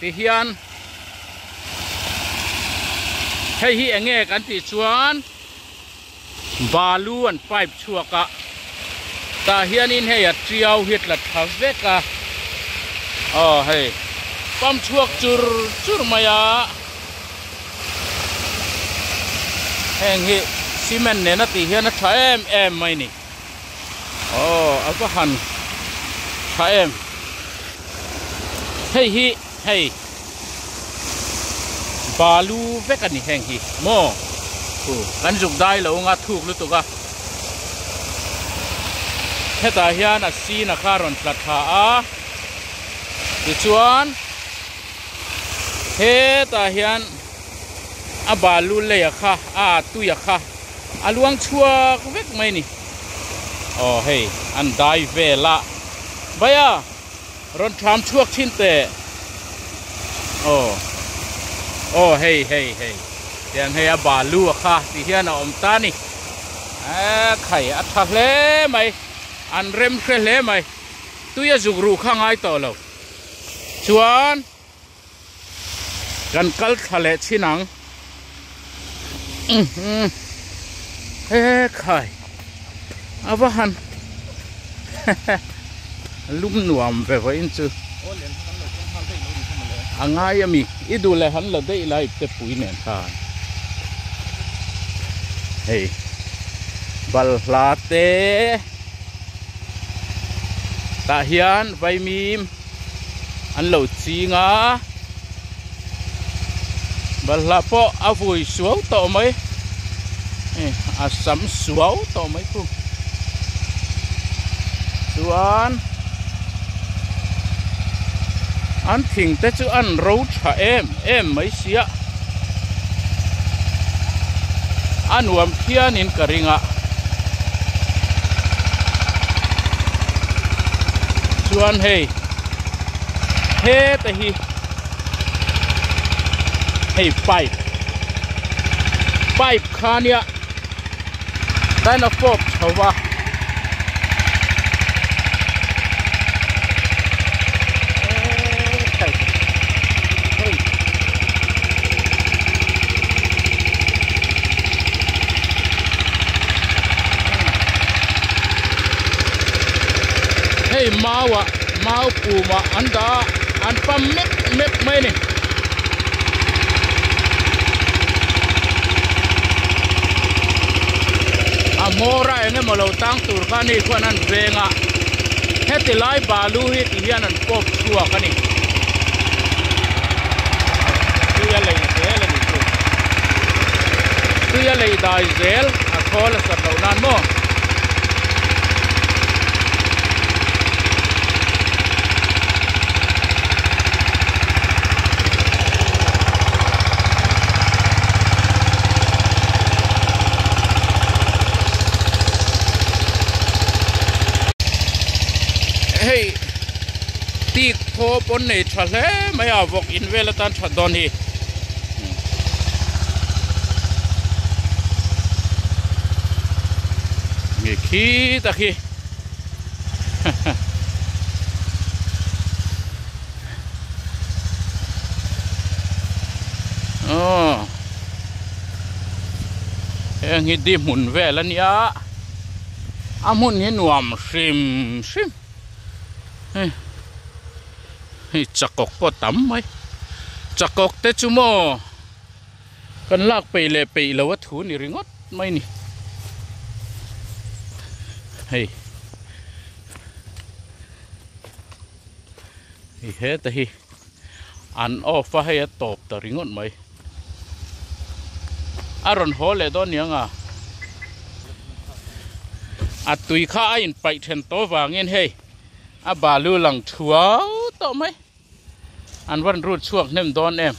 Tihian hei hi enge kan tih chuan balu an pipe chhuak a tah hianin hei a tiau hi a tla tha vek a aw hei pump chhuak chur chur mai a heng hi cement nena tih hian a tha em em mai a ni. Aw a va han tha em hei hi hei balu vek a ni heng hi maw thu kan zuk dai lo anga thuk lutuk a hetah hian a sin a kha rawn tla thla a tichuan hetah hian a balu lei a kha a tui a kha. A luang chhuak vek mai ni. Aw hei an dai vel a. Baya rawn tham chhuak thin teh. Aw aw hei hei hei tiang hei a balu a kha ti hian a awm ta ni. Eee khai a tha hle mai an rem hre hle mai tui a zuk ruh kha ngai tawh lo chuan. Kan kal thla leh chin ang. He khai a va han lum nuam ve vawiin chu a ngai a mi i duh leh han la daih lai te pui nen khan hei balhla te tah hian vaimim. an lo ching a balhla pawh a vui suau tawh mai hei a sam suau tawh mai chu chuan an thing te chu an ro tha em em mai sia a nuam khianin ka ring a. Chuan hei heta hi hei pipe pipe kha nia tain a fawp chho va. Hei mau ah mau pum ah an dah a an pam mep mep mai a ni. A hmawr a eng emaw lo tang tur kha ni khuan an veng a heti lai balu hi ti hian an pawp chhuak a ni. Tui a lei zel a ni chu. Tui a lei dai zel a khawl a sat loh nan maw. Hei tik khaw pawn nei tha hle mai a vawk in vel atan that dawn hi. Nge khi tak hi. Aw heng hi di hmun vel a nia a hmun hi nuam hrim hrim hei hei chakawk pawh a tam mai chakawk te chu maw kan lak peih leh peih lo a thu ni ringawt mai a ni hei. Hei heta hi an off a hei a tawp ta ringawt mai a rawn haw leh dawn niang a a tui kha a in paih then tawh vangin hei a balu lang thuau tawh mai an van rut chhuak hnem dawn em.